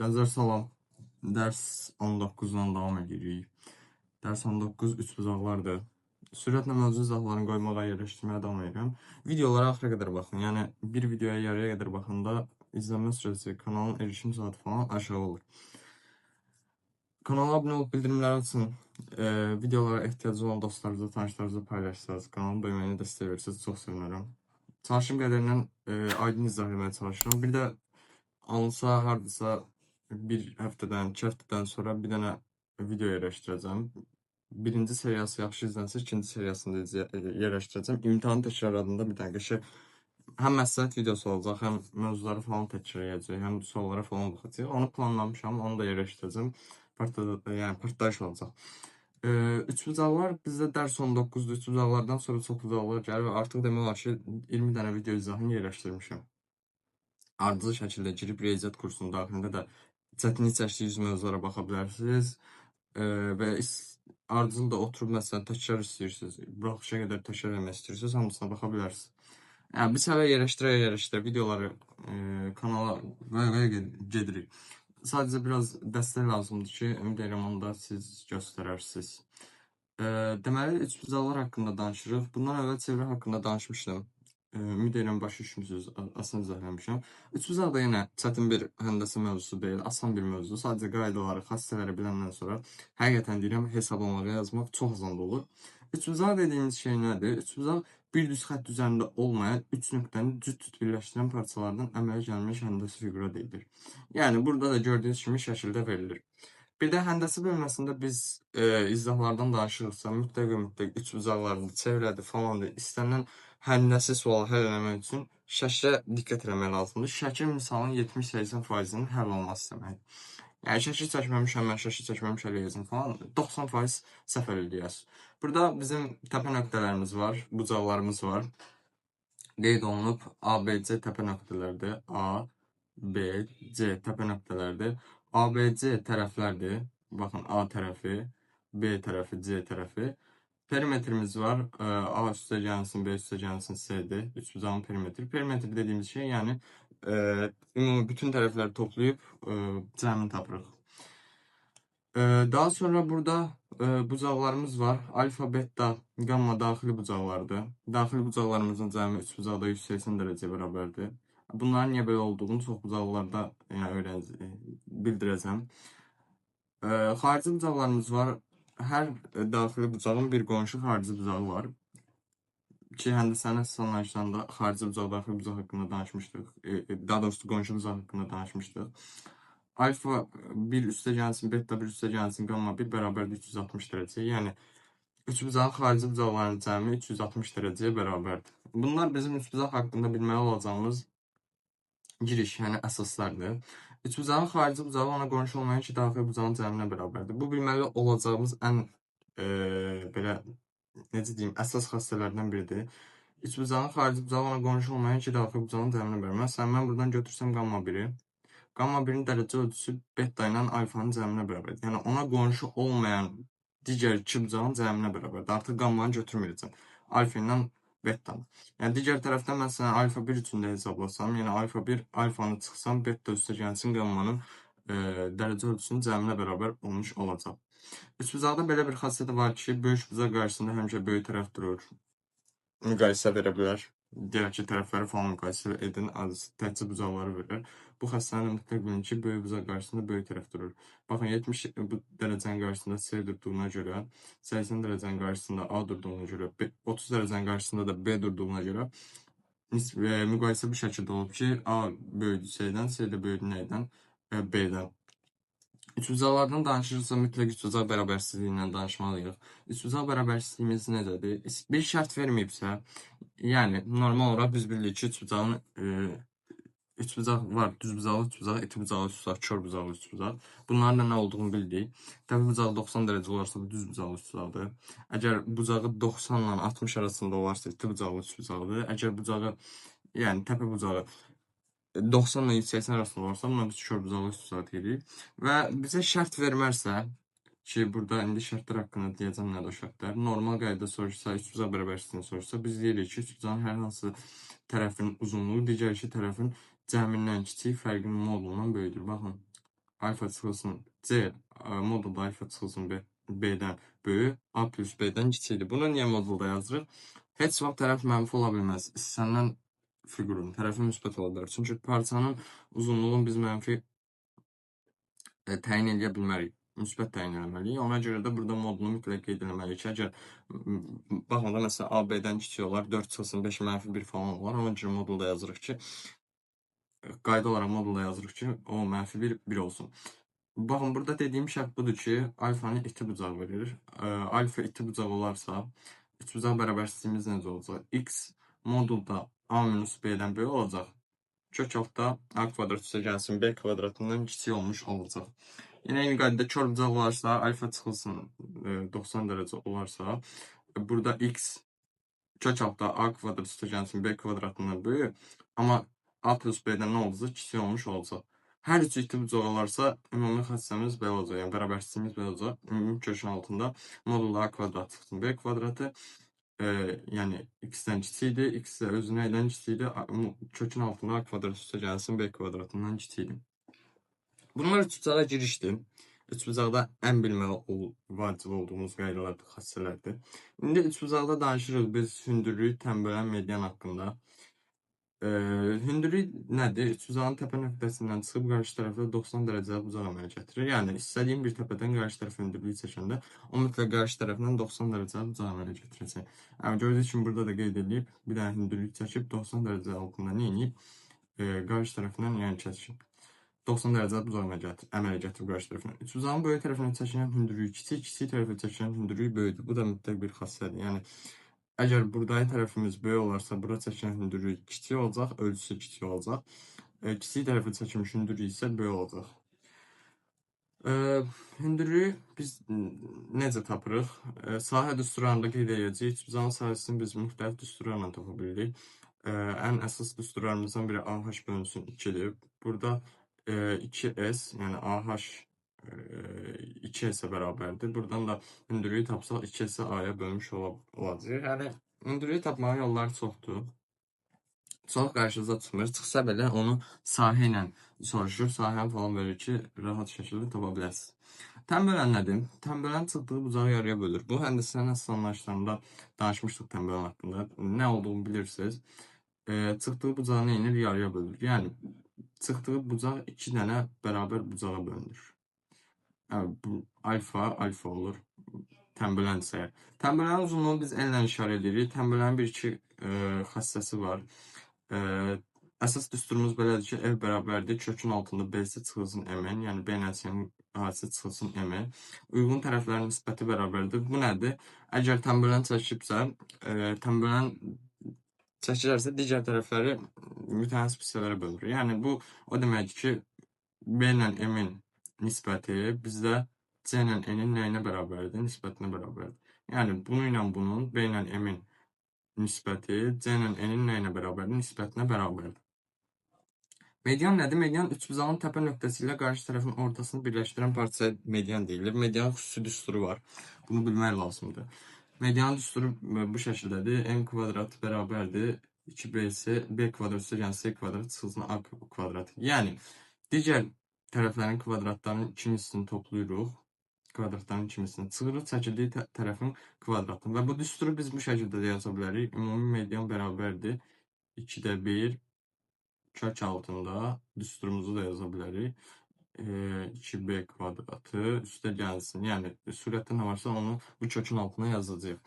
Gənclər salam. Dərs 19-dan davam edirik. Dərs 19 üçbucaqlardır. Sürətlə mövzu izahlarını qoymağa, yerləşdirməyə davam edirəm. Videolara axıra qədər baxın. Yəni bir videoya yarıya qədər baxanda izlənmə sürəsi, kanalın erişim saatı falan aşağı olur. Kanala abunə olub bildirimləri açın. Videolara ehtiyacı olan dostlarınızla, tanışlarınızla paylaşsanız, kanalın böyüməyinə dəstək verirseniz çox sevinirəm. Çalışım qədərindən aydın izah etməyə çalışıram. Bir də alınsa hardasa bir həftədən, 2 həftədən sonra bir dənə video yerləşdirəcəm. Birinci seriyası yaxşı izlənsə, ikinci seriyasını da yerləşdirəcəm. İmtahan təkrar adında bir dənə qəşəng həm məsləhət videosu olacaq, həm mövzuları falan təkrar edəcək, həm suallara falan baxacaq. Onu planlamışam, onu da yerləşdirəcəm. Yəni partlayış olacaq. Üçbucaqlar bizdə dərs 19-dur. Üçbucaqlardan sonra çoxbucaqlar gəlir və artıq demək olar ki, 20 dənə video izahını yerləşdirmişəm. Ardıcıl şəkildə girib riyaziyyat kursunun daxilində də çətinlik çəkdiyiniz mövzulara baxa bilərsiniz. Və ardıcıl da oturub məsələn təkrar istəyirsiniz, buraxışa qədər təkrar etmək istəyirsiniz, hamısına baxa bilərsiniz. Yəni biz hələ yerləşdirə videoları kanala və gedirik. Sadəcə biraz dəstək lazımdır ki, ümid edirəm onu da siz göstərərsiniz. Deməli, üçbucaqlar haqqında danışırıq. Bundan əvvəl çevrə haqqında danışmışdım. Ümid edirəm başa düşmüsünüz, asan izah eləmişəm. Üçbucaq da yenə çətin bir həndəsə mövzusu deyil, asan bir mövzu. Sadəcə qaydaları, xassələri biləndən sonra həqiqətən deyirəm, hesablamağa, yazmaq çox asan olur. Üçbucaq dediyimiz şey nədir? Üçbucaq bir düz xətt üzərində olmayan üç nöqtəni cüt-cüt birləşdirən parçalardan əmələ gəlmiş həndəsi fiqura deyilir. Yəni, burada da gördüyünüz kimi şəkildə verilir. Bir də həndəsi bölməsində biz izahlardan danışırıqsa, mütləq və mütləq üçbucaqlardır, çevrədir, falandır, istənilən həndəsi sualı həll eləmək üçün şəklə diqqət eləmək lazımdır. Şəkil misalın 70-80%-inin həll olması deməkdir. Yəni, şəkil çəkməmişəm, mən şəkil çəkməmiş eləyəcəm falan, 90% səhv eləyəsiniz. Burada bizim təpə nöqtələrimiz var, bucaqlarımız var. Qeyd olunub A, B, C təpə nöqtələrdir. A, B, C təpə nöqtələrdir. A, B, C tərəflərdir. Baxın, A tərəfi, B tərəfi, C tərəfi. Perimetrimiz var. A üstə gəlsin, B üstə gəlsin, C-dir. Üçbucağın perimetri. Perimetr dediyimiz şey, yəni ümumi bütün tərəfləri toplayıb cəmini tapırıq. Daha sonra burada bucaqlarımız var. Alfa, beta, gamma daxili bucaqlardır. Daxili bucaqlarımızın cəmi üçbucaqda 180 dərəcə bərabərdir. Bunların niyə belə olduğunu çox bucaqlarda yəni, bildirəcəm. Xarici bucaqlarımız var. Hər daxili bucağın bir qonşu xarici bucağı var. Ki, həndəsənin əsas anlayışlarında xarici bucaq, daxili bucaq haqqında danışmışdıq. Daha doğrusu qonşu bucaq haqqında danışmışdıq. Alfa 1 üstə gəlsin, beta 1 üstə gəlsin, gamma 1 bərabərdir 360 dərəcə. Yəni, üçbucağın xarici bucaqlarının cəmi 360 dərəcəyə bərabərdir. Bunlar bizim üçbucaq haqqında bilməli olacağımız giriş, yəni əsaslardır. Üçbucağın xarici bucağı ona qonşu olmayan iki daxili bucağın cəminə bərabərdir. Bu bilməli olacağımız ən belə, necə deyim, əsas xassələrdən biridir. Üçbucağın xarici bucağı ona qonşu olmayan iki daxili bucağın cəminə bərabərdir. Məsələn, mən buradan götürsəm gamma 1-i, gamma 1-in dərəcə ölçüsü beta ilə alfanın cəminə bərabərdir. Yəni, ona qonşu olmayan digər iki bucağın cəminə bərabərdir. Artıq gammanı götürməyəcəm. Alfa ilə beta. Yəni, digər tərəfdən məsələn, alfa 1 üçün də hesablasam, yəni alfa 1, alfanı çıxsam, beta üstə gəlsin, gammanın dərəcə ölçüsünün cəminə bərabər olmuş olacaq. Üçbucaqda belə bir xassiyyəti var ki, böyük bucaq qarşısında həmişə böyük tərəf durur. Müqayisə verə bilər. Digər iki tərəfləri falan müqayisə edin, az təkcə bucaqları verir. Bu xassəni mütləq bilin ki, böyük bucaq qarşısında böyük tərəf durur. Baxın, 70 bu dərəcənin qarşısında C durduğuna görə, 80 dərəcənin qarşısında A durduğuna görə, 30 dərəcənin qarşısında da B durduğuna görə müqayisə bu şəkildə olub ki, A böyüdür C-dən, C də böyüdür nəydən? B-dən. Üçbucaqlardan danışırsa mütləq üçbucaq bərabərsizliyindən danışmalıyıq. Üçbucaq bərabərsizliyimiz necədir? Bir şərt verməyibsə, yəni normal olaraq biz bilirik ki, üçbucağın üçbucaq var, düzbucaqlı üçbucaq, iti bucaqlı üçbucaq, kör bucaqlı üçbucaq. Bunların da nə olduğunu bildik. Təpə bucağı 90 dərəcə olarsa bu düz bucaqlı üçbucaqdır. Əgər bucağı 90 ilə 60 arasında olarsa iti bucaqlı üçbucaqdır. Əgər bucağı, yəni təpə bucağı 90 ilə 180 arasında olarsa, buna biz kör bucaqlı üçbucaq deyirik. Və bizə şərt vermərsə, ki, burada indi şərtlər haqqında deyəcəm nədir o şərtlər. Normal qayda soruşsa, üçbucaq bərabərsizliyini soruşsa, biz deyirik ki, üçbucağın hər hansı tərəfin uzunluğu digər iki tərəfin cəmindən kiçik, fərqinin modulundan böyükdür. Baxın, Alfa çıxılsın C modulda alfa çıxılsın B, B-dən böyük, A plus B-dən kiçikdir. Bunu niyə modulda yazırıq? Heç vaxt tərəf mənfi ola bilməz. İstənilən fiqurun tərəfi müsbət ola bilər. Çünki parçanın uzunluğunu biz mənfi təyin edə bilmərik. Müsbət təyin eləməliyik. Ona görə də burada modulu mütləq qeyd eləməliyik ki, əgər baxın da məsələn A B-dən kiçik olar, 4 çıxılsın 5 mənfi 1 falan olar. Ona görə modulda yazırıq ki, qayda olaraq modulda yazırıq ki, o mənfi 1, 1 olsun. Baxın, burada dediyim şərt budur ki, alfanı iti bucaq verir. Alfa iti bucaq olarsa, üçbucaq bərabərsizliyimiz necə olacaq? X modulda A minus B-dən böyük olacaq. Kök altda A kvadrat üstə gəlsin, B kvadratından kiçik olmuş olacaq. Yenə eyni qaydada kör bucaq olarsa, alfa çıxılsın 90 dərəcə olarsa, burada X kök altda A kvadrat üstə gəlsin, B kvadratından böyük, amma A plus B-dən nə olacaq? Kiçik olmuş olacaq. Hər üç iti bucaq olarsa, ümumi xassəmiz belə olacaq, yəni bərabərsizliyimiz belə olacaq. Ümumi kökün altında modulda A kvadrat çıxsın, B kvadratı, yəni x-dən kiçikdir, x də özü nədən kiçikdir? Kökün altında A kvadrat üstə gəlsin, B kvadratından kiçikdir. Bunlar üçbucağa girişdir. Üçbucaqda ən bilməli vacib olduğumuz qaydalardır, xassələrdir. İndi üçbucaqda danışırıq biz hündürlük, tənbölən, median haqqında. Hündürlük nədir? Üçbucağın təpə nöqtəsindən çıxıb qarşı tərəfdə 90 dərəcəli bucaq əmələ gətirir. Yəni, istədiyim bir təpədən qarşı tərəfə hündürlük çəkəndə o mütləq qarşı tərəfindən 90 dərəcəli bucaq əmələ gətirəcək. Yəni, gördüyünüz kimi burada da qeyd edilib, bir dənə hündürlük çəkib 90 dərəcə altında nə edib? Qarşı tərəfindən, yəni kəsişib. 90 dərəcəli bucaq əmələ gətirib qarşı tərəfindən. Üçbucağın böyük tərəfinə çəkilən hündürlük kiçik, kiçik tərəfə çəkilən hündürlük böyükdür. Bu da mütləq bir xassədir. Yəni, əgər buradakı tərəfimiz böyük olarsa, bura çəkilən hündürlük kiçik olacaq, ölçüsü kiçik olacaq. Kiçik tərəfə çəkilmiş hündürlük isə böyük olacaq. Hündürlüyü biz necə tapırıq? Sahə düsturlarında qeyd edəcəyik. Üçbucağın sahəsini biz müxtəlif düsturlarla tapa bilirik. Ən əsas düsturlarımızdan biri AH bölünsün 2-dir. Burada 2S, yəni AH 2S-ə bərabərdir. Buradan da hündürlüyü tapsaq 2S-ə A-ya bölmüş olacaq. Yəni, hündürlüyü tapmağın yolları çoxdur. Çox qarşınıza çıxmır. Çıxsa belə onu sahə ilə soruşur. Sahəni falan verir ki, rahat şəkildə tapa bilərsiniz. Tənbölən nədir? Tənbölən çıxdığı bucağı yarıya bölür. Bu həndəsənin əsas anlayışlarında danışmışdıq tənbölən haqqında. Nə olduğunu bilirsiniz. Çıxdığı bucağı nə edir? Yarıya bölür. Yəni, çıxdığı bucaq iki dənə bərabər bucağa bölünür. Yəni, bu alfa, alfa olur. Tənbölənsə əgər. Tənbölənin uzunluğunu biz L ilə işarə edirik. Tənbölənin bir-iki xassəsi var. Əsas düsturumuz belədir ki, L bərabərdir. Kökün altında B-si çıxılsın M-in, yəni B ilə C-nin A-sı çıxılsın M-in. Uyğun tərəflərin nisbəti bərabərdir. Bu nədir? Əgər tənbölən çəkibsə, tənbölən çəkilərsə digər tərəfləri mütənasib hissələrə bölür. Yəni, bu o deməkdir ki, B ilə M-in nisbəti bizdə C ilə N-in nəyinə bərabərdir? Nisbətinə bərabərdir. Yəni, bunun ilə bunun, B ilə M-in nisbəti C ilə N-in nəyinə bərabərdir? Nisbətinə bərabərdir. Median nədir? Median üçbucağın təpə nöqtəsi ilə qarşı tərəfin ortasını birləşdirən parçaya median deyilir. Medianın xüsusi düsturu var. Bunu bilmək lazımdır. Median düsturu bu şəkildədir. M kvadrat bərabərdir 2BC, B kvadrat üstə yəni C kvadrat çıxılsın A kvadrat. Yəni, digər tərəflərin kvadratlarının iki mislini toplayırıq. Kvadratların iki mislini çıxırıq, çəkildiyi tərəfin kvadratını. Və bu düsturu biz bu şəkildə də yaza bilərik. Ümumi median bərabərdir 2-də 1 kök altında düsturumuzu da yaza bilərik. 2B kvadratı üstə gəlsin. Yəni, surətdə nə varsa onu bu kökün altına yazacağıq.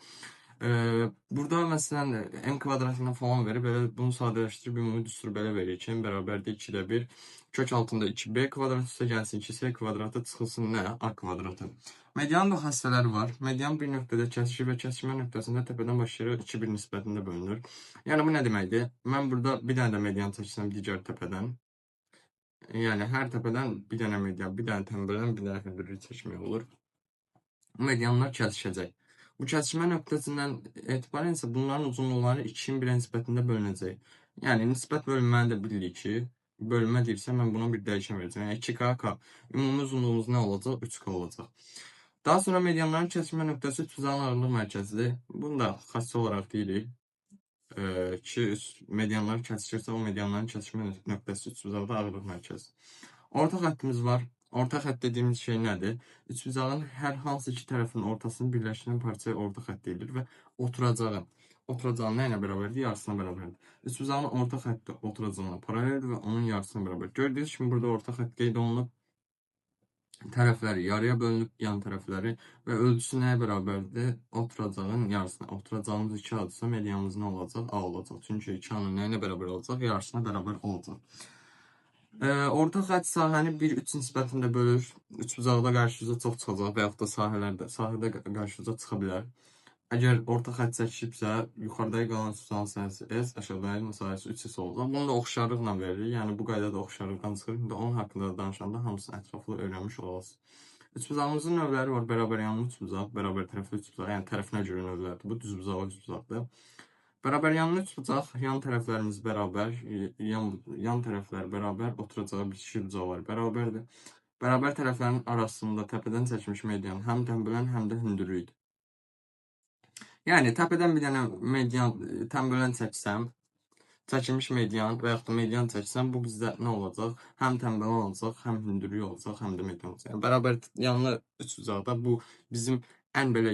Burada məsələn m kvadratına falan verib, belə bunu sadələşdirib ümumi düsturu belə verir ki, m bərabərdir 2-də 1 kök altında 2b kvadrat üstə gəlsin 2c kvadratı çıxılsın nə? A kvadratı. Medianın da xassələri var. Median bir nöqtədə kəsişir və kəsişmə nöqtəsində təpədən başlayaraq 2-1 nisbətində bölünür. Yəni bu nə deməkdir? Mən burada bir dənə də median çəksəm digər təpədən. Yəni hər təpədən bir dənə median, bir dənə tənbölən, bir dənə hündürlük çəkmək olur. Medianlar kəsişəcək. Bu kəsişmə nöqtəsindən etibarən isə bunların uzunluqları 2-nin 1-ə nisbətində bölünəcək. Yəni nisbət bölünməni də bilirik ki, bölünmə deyirsə mən buna bir dəyişən verəcəm. Yəni 2K, K. Ümumi uzunluğumuz nə olacaq? 3K olacaq. Daha sonra medianların kəsişmə nöqtəsi üçbucağın ağırlıq mərkəzidir. Bunu da xassə olaraq deyirik ki, medianlar kəsişirsə o medianların kəsişmə nöqtəsi üçbucaqda ağırlıq mərkəzidir. Orta xəttimiz var. Orta xətt dediyimiz şey nədir? Üçbucağın hər hansı iki tərəfinin ortasını birləşdirən parçaya orta xətt deyilir və oturacağın. Oturacağın nə ilə bərabərdir? Yarısına bərabərdir. Üçbucağın orta xətti oturacağına paraleldir və onun yarısına bərabər. Gördüyünüz kimi burada orta xətt qeyd olunub. Tərəfləri yarıya bölünüb, yan tərəfləri və ölçüsü nəyə bərabərdir? Oturacağın yarısına. Oturacağımız 2A-dırsa medianımız nə olacaq? A olacaq. Çünki 2A-nın nə ilə bərabər olacaq? Yarısına bərabər olacaq. Orta xətt sahəni 1-3 nisbətində bölür. Üçbucaqda qarşınıza çox çıxacaq və yaxud da sahədə qarşınıza çıxa bilər. Əgər orta xətt çəkilibsə, yuxarıdakı qalan üçbucağın sahəsi S, aşağıdakı sahəsi 3S olacaq. Bunu da oxşarlıqla veririk. Yəni bu qayda da oxşarlıqdan çıxır. İndi onun haqqında da danışanda hamısını ətraflı öyrənmiş olasınız. Üçbucağımızın növləri var. Bərabər yanlı üçbucaq, bərabər tərəfli üçbucaq, yəni tərəfinə görə növlərdir. Bu düzbucaqlı üçbucaqdır. Bərabər yanlı üçbucaq, yan tərəflərimiz bərabər, yan tərəflər bərabər, oturacağı bitişik bucaqlar bərabərdir. Bərabər tərəflərin arasında təpədən çəkilmiş median həm tənbölən, həm də hündürlükdür. Yəni təpədən bir dənə median tənbölən çəksəm, çəkilmiş median və yaxud da median çəksəm, bu bizdə nə olacaq? Həm tənbölən olacaq, həm hündürlük olacaq, həm də median olacaq. Yəni bərabər yanlı üçbucaqda bu bizim ən belə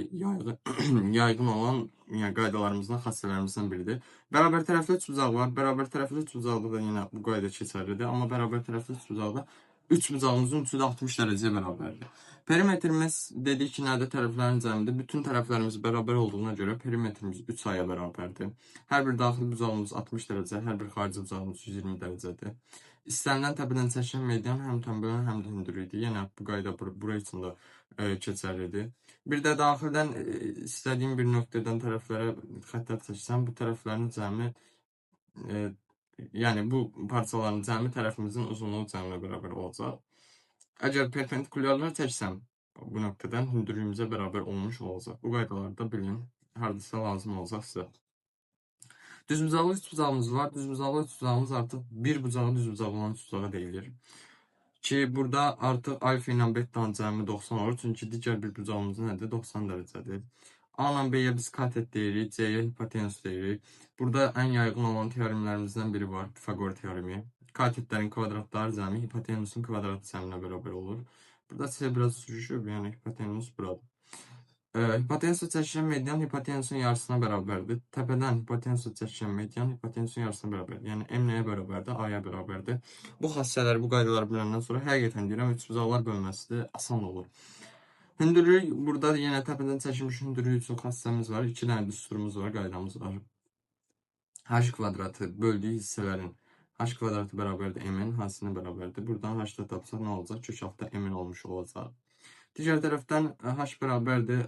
yayğın olan, yəni qaydalarımızdan, xassələrimizdən biridir. Bərabər tərəfli üçbucaq var. Bərabər tərəfli üçbucaqda da yenə bu qayda keçərlidir. Amma bərabər tərəfli üçbucaqda üçbucağımızın üçü də 60 dərəcəyə bərabərdir. Perimetrimiz dedik ki, nədir? Tərəflərin cəmidir. Bütün tərəflərimiz bərabər olduğuna görə perimetrimiz 3A'ya bərabərdir. Hər bir daxili bucağımız 60 dərəcə, hər bir xarici bucağımız 120 dərəcədir. İstənilən təpədən çəkilən median həm tənbölən, həm də hündürlükdür. Yenə bu qayda bura üçün də keçərlidir. Bir də daxildən istədiyim bir nöqtədən tərəflərə xəttlər çəksəm, bu tərəflərin cəmi, yəni bu parçaların cəmi tərəfimizin uzunluğu cəminə bərabər olacaq. Əgər perpendikulyarlar çəksəm, bu nöqtədən hündürlüyümüzə bərabər olmuş olacaq. Bu qaydaları da bilin, hardasa lazım olacaq sizə. Düzbucaqlı üçbucağımız var. Düzbucaqlı üçbucağımız artıq bir bucağı düzbucaqlı olan üçbucağa deyilir. Ki, burada artıq alfa ilə betanın cəmi 90 olur. Çünki digər bir bucağımız nədir? 90 dərəcədir. A ilə B-yə biz katet deyirik, C-yə hipotenüs deyirik. Burada ən yaygın olan teoremlərimizdən biri var, Pifagor teoremi. Katetlərin kvadratları cəmi hipotenusun kvadratı cəminə bərabər olur. Burada C biraz sürüşüb, yəni hipotenüs buradır. Hipotenusa çəkilən median hipotenusun yarısına bərabərdir. Təpədən hipotenusa çəkilən median hipotenusun yarısına bərabərdir. Yəni M nəyə bərabərdir? A-ya bərabərdir. Bu xassələri, bu qaydaları biləndən sonra həqiqətən deyirəm, üçbucaqlar bölməsi də asan olur. Hündürlük, burada yenə təpədən çəkilmiş hündürlük üçün xassəmiz var. 2 dənə düsturumuz var, qaydamız var. H kvadratı böldüyü hissələrin H kvadratı bərabərdir M-in, hansına bərabərdir? Buradan H da tapsaq nə olacaq? Kök altda M-in olmuş olacaq. Digər tərəfdən H bərabərdir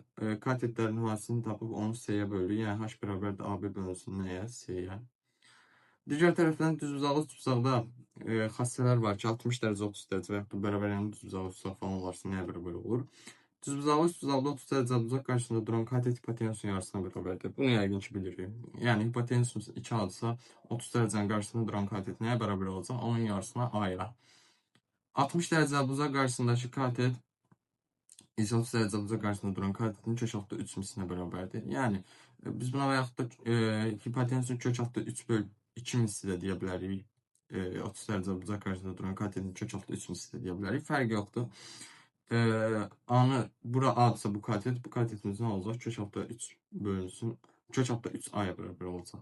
katetlərin hansını tapıb onu C-yə böldük. Yəni H bərabərdir AB bölünsün nəyə? C-yə. Digər tərəfdən düzbucaqlı üçbucaqda xassələr var ki, 60 dərəcə, 30 dərəcə və yaxud da bərabər yanlı düzbucaqlı üçbucaq falan olarsa nəyə bərabər olur? Düzbucaqlı üçbucaqda 30 dərəcə bucaq qarşısında duran katet hipotenusun yarısına bərabərdir. Bunu yəqin ki bilirik. Yəni hipotenusumuz 2 A-dırsa 30 dərəcənin qarşısında duran katet nəyə bərabər olacaq? Onun yarısına A-ya. 60 dərəcə bucaq qarşısındakı katet isə 30 dərəcə bucaq qarşısında duran katetin kök altda 3 mislinə bərabərdir. Yəni biz buna və yaxud da hipotenusun kök altda 3 böl 2 misli də deyə bilərik. 30 dərəcə bucaq qarşısında duran katetin kök altda 3 misli də deyə bilərik. Fərqi yoxdur. A-nı bura A-dırsa bu katet, bu katetimiz nə olacaq? Kök altda 3 bölünsün, kök altda 3 A-ya bərabər olacaq.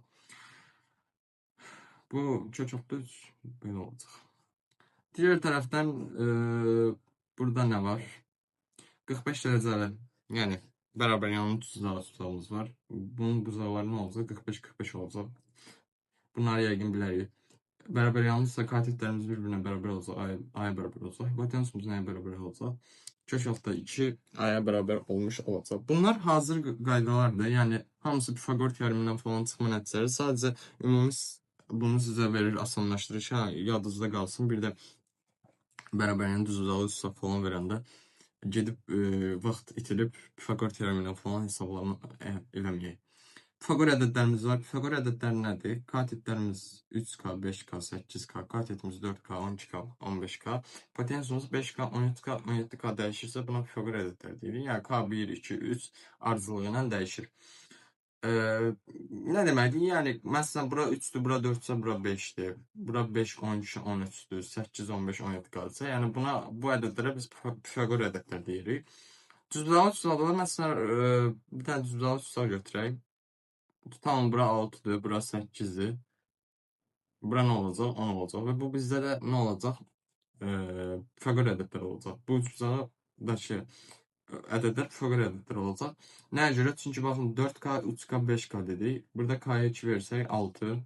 Bu kök altda 3 belə olacaq. Digər tərəfdən burada nə var? 45 dərəcəli, yəni bərabər yanlı üçbucağımız var. Bunun bucaqları nə olacaq? 45-45 olacaq. Bunları yəqin bilərik. Bərabər yanlısa katetlərimiz bir-birinə bərabər olacaq, A-ya bərabər olacaq. Hipotenusumuz nəyə bərabər olacaq? Kök altda 2 A-ya bərabər olmuş olacaq. Bunlar hazır qaydalardır. Yəni hamısı Pifagor teoremindən falan çıxma nəticələri. Sadəcə ümumi bunu sizə verir, asanlaşdırır ki, yadınızda qalsın. Bir də bərabər yanlı düzbucaqlı üçbucaq falan verəndə gedib vaxt itirib Pifagor teoremindən falan hesablama eləməyək. Pifagor ədədlərimiz var. Pifagor ədədləri nədir? Katetlərimiz 3K, 5K, 8K, katetimiz 4K, 12K, 15K, hipotenusumuz 5K, 13K, 17K dəyişirsə buna Pifagor ədədləri deyirik. Yəni K 1, 2, 3 ardıcılığı ilə dəyişir. Nə deməkdir? Yəni, məsələn, bura 3-dür, bura 4-dürsə, bura 5-dir. Bura 5, 12, 13-dür, 8, 15, 17 qalırsa. Yəni, buna, bu ədədlərə biz Pifaqor ədədlər deyirik. Düzbucaqlı üçbucaqda məsələn, bir dənə düzbucaqlı üçbucaq götürək. Tutalım, bura 6-dır, bura 8-dir. Bura nə olacaq? 10 olacaq. Və bu bizdə də nə olacaq? Pifaqor ədədləri olacaq. Bu üçbucaqdakı ədədlər Pifaqor ədədləri olacaq. Nəyə görə? Çünki baxın 4K, 3K, 5K dedik. Burada K-ya 2 versək 6,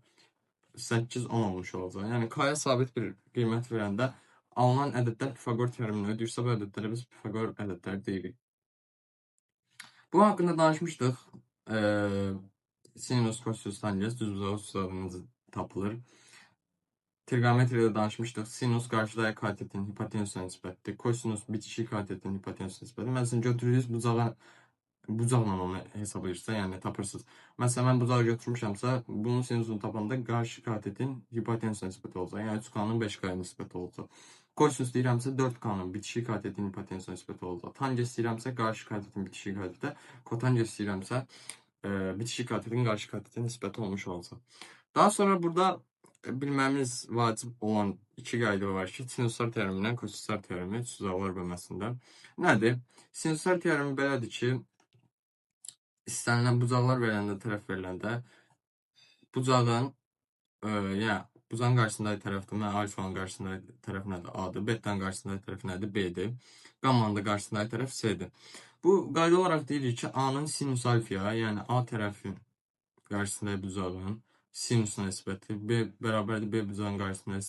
8, 10 olmuş olacaq. Yəni K-ya sabit bir qiymət verəndə alınan ədədlər Pifaqor teoremini ödəyirsə, bu ədədlərə biz Pifaqor ədədləri deyirik. Bu haqqında danışmışdıq. Sinus, kosinus, tangens düzbucaqlı üçbucaqda necə tapılır? Trigonometriyada danışmışdıq. Sinus qarşıdakı katetin hipotenusuna nisbətdir. Kosinus bitişik katetin hipotenusuna nisbətdir. Məsələn, götürürüz bucağa, bucaqla onu hesablayırsa, yəni tapırsınız. Məsələn, mən bucağı götürmüşəmsə, bunun sinusunu tapanda qarşı katetin hipotenusuna nisbəti olacaq. Yəni 3K-nın 5K-ya nisbəti olacaq. Kosinus deyirəmsə 4K-nın bitişik katetin hipotenusuna nisbəti olacaq. Tangens deyirəmsə qarşı katetin bitişik katetə, kotangens deyirəmsə bitişik katetin qarşı katetin nisbəti olmuş olacaq. Daha sonra burada bilməmiz vacib olan iki qayda var ki, sinuslar teoremi ilə kosinuslar teoremi üçbucaqlar bölməsində. Nədir? Sinuslar teoremi belədir ki, istənilən bucaqlar veriləndə, tərəf veriləndə bucağın, yəni bucağın qarşısındakı tərəfdir. Mən alfanın qarşısındakı tərəf nədir? A-dır. Betanın qarşısındakı tərəf nədir? B-dir. Qammanın da qarşısındakı tərəf C-dir. Bu qayda olaraq deyirik ki, A-nın sinus alfaya, yəni A tərəfin qarşısındakı bucağın sinusuna nisbəti, B bərabərdir B bucağın qarşısında,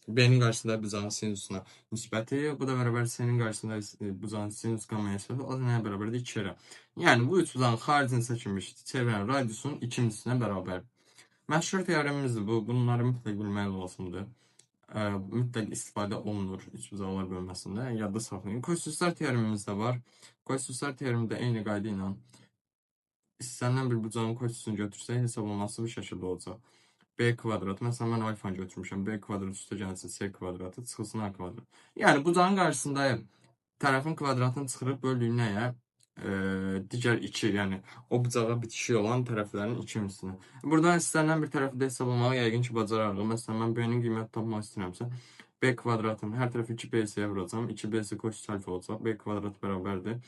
B-nin qarşısında bucağın sinusuna nisbəti, bu da bərabər C-nin qarşısında bucağın sinus qammaya nisbəti, o da nəyə bərabərdir? 2-yə. Yəni, bu üç bucağın xaricini çəkilmiş çevrənin radiusunun 2 mislinə bərabər. Məşhur teoremimizdir bu, bunları mütləq bilmək lazımdır. Mütləq istifadə olunur üçbucaqlar bölməsində, yadda saxlayın. Kosinuslar teoremimiz də var. Kosinuslar teoremi də eyni qayda ilə istənilən bir bucağın kosinusunu götürsək, hesablaması bu şəkildə olacaq. B kvadrat, məsələn, mən alfanı götürmüşəm. B kvadrat üstə gəlsin C kvadratı, çıxılsın A kvadrat. Yəni, bucağın qarşısında tərəfin kvadratını çıxırıb böldüyü nəyə? Digər iki, yəni o bucağa bitişik olan tərəflərin iki mislinə. Buradan istənilən bir tərəfi də hesablamağı yəqin ki, bacararıq. Məsələn, mən B-nin qiyməti tapmaq istəyirəmsə, B kvadratın hər tərəfi 2BC-yə vuracam. 2BC kosinus alfa olacaq. B kvadrat bərabərdir.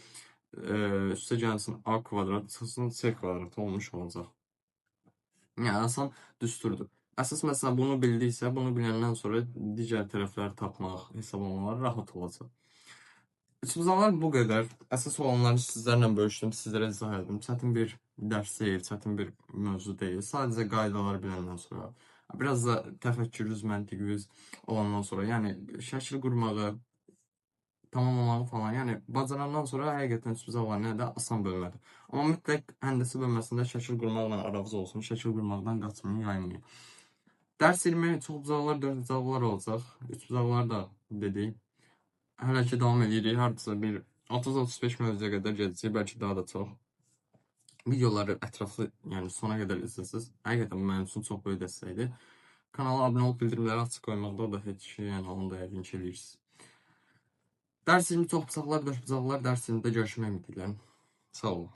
Üstə gəlsin A kvadrat, çıxsın C kvadratı olmuş olacaq. Yəni, asan düsturdur. Əsas məsələn, bunu bildiksə, bunu biləndən sonra digər tərəfləri tapmaq, hesablamalar rahat olacaq. Üçbucaqlar bu qədər. Əsas olanları sizlərlə bölüşdüm, sizlərə izah etdim. Çətin bir dərs deyil, çətin bir mövzu deyil. Sadəcə qaydaları biləndən sonra, biraz da təfəkkürünüz, məntiqiniz olandan sonra, yəni şəkil qurmağı, tamamlamağı falan, yəni bacarandan sonra həqiqətən üçbucaqlar nə də asan bölmədir. Amma mütləq həndəsə bölməsində şəkil qurmaqla aranız olsun, şəkil qurmaqdan qaçmayın, yayınmayın. Dərs 20 çoxbucaqlar, dördbucaqlar olacaq. Üçbucaqlar da dedik. Hələ ki davam edirik, hardasa bir 30-35 mövzuya qədər gedəcək, bəlkə daha da çox. Videoları ətraflı, yəni sona qədər izləsiniz. Həqiqətən bu mənim üçün çox böyük dəstəkdir. Kanala abunə olub bildirimləri açıq qoymaqda da heç şey, yəni onu da yəqin ki eləyirsiniz. Dərs 20 çoxbucaqlar, dördbucaqlar dərs 20-də görüşmək ümidi ilə. Sağ olun.